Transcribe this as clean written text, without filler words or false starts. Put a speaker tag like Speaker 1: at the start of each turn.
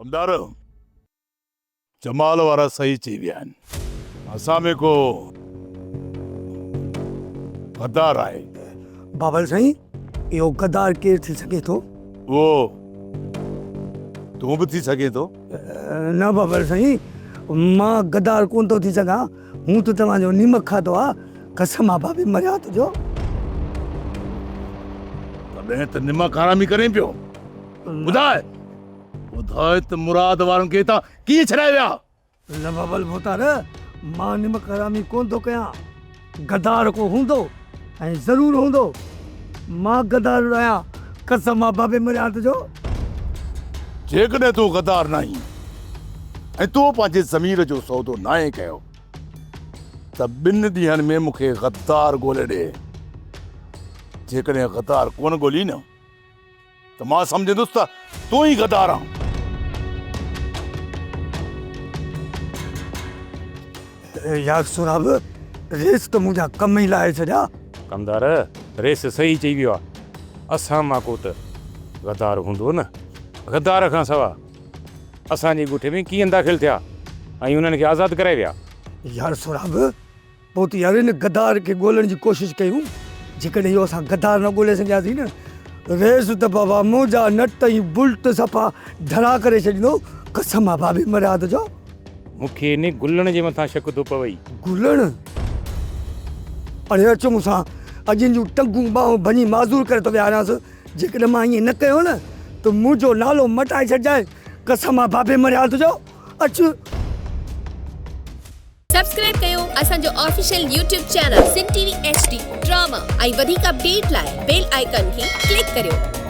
Speaker 1: ڪمدار، جمال وارا صحيح چئي ويا آهن. اسان ۾ ڪو غدار آهي.
Speaker 2: بابل سائين، اهو غدار ڪير ٿي سگهي ٿو؟
Speaker 1: اهو تون به ٿي سگهين ٿو.
Speaker 2: نه بابل سائين، مان غدار ڪونه ٿو ٿي سگهان. مون ته توهان جو نيمڪ کاڌو آ، قسم آ بابي مريات جو.
Speaker 1: تڏهن ته نمڪ حرامي ڪرين پيو. ٻڌاء، ٻڌاء ته مراد وارن کي هتان ڪيئن ڇڏائي ويا؟
Speaker 2: نه بابل ڀوتار، مان نمڪ حرامي ڪونه ٿو ڪيان. غدار ڪو هوندو ۽ ضرور هوندو. مان غدار نه آهيان، قسم آ بابي مريات جو.
Speaker 1: جيڪڏهن تون غدار ناهين ۽ تو پنهنجي ضمير جو سودو ناهي ڪيو ته ٻن ڏينهن ۾ مون کي غدار ڳولي ڏي. جيڪڏهن غدار ڪونه ڳولين نه ته مان سمجهندس ته تون ئي غدار آن.
Speaker 2: يار سهراب، ريس ته منهنجا ڪم ئي لاهي ڇڏيا.
Speaker 3: ڪمدار، ريس صحيح چئي ويو آ. اسان مان ڪو ته غدار هوندو نه. غدار کان سوا اسان جي ڳوٺ ۾ ڪيئن داخل ٿيا ۽ انهن کي آزاد ڪرائي ويا.
Speaker 2: يار سهراب، پوء ته يار ان غدار کي ڳولڻ جي ڪوشش ڪيون، جيڪڏهن اهو اسان غدار نه ڳولي سگهياسين نه، ريس ته بابا منهنجا نٽ ۽ بلٽ صفا ڍرا ڪري ڇڏيندو، قسم آ بابي مراد جو.
Speaker 3: مون کي ان گلڻ جي مٿان شڪ ٿو پوي.
Speaker 2: گلڻ؟ اڙي اچ مون سان، اڄ ان جون ٽنگون ٻانهون ڀڃي معذور ڪري ٿو ويهاريانس، جيڪڏهن مان ائين نه ڪيو نه ته منهنجو نالو مٽائي ڇڏجانء، قسم آ بابي مرياد جو، اچ.
Speaker 4: سبسڪرائب ڪيو اسان جو official YouTube channel Sindh T V H D drama ۽ وڌيڪ اپڊيٽ لاء بيل آئيڪان کي ڪلڪ ڪريو.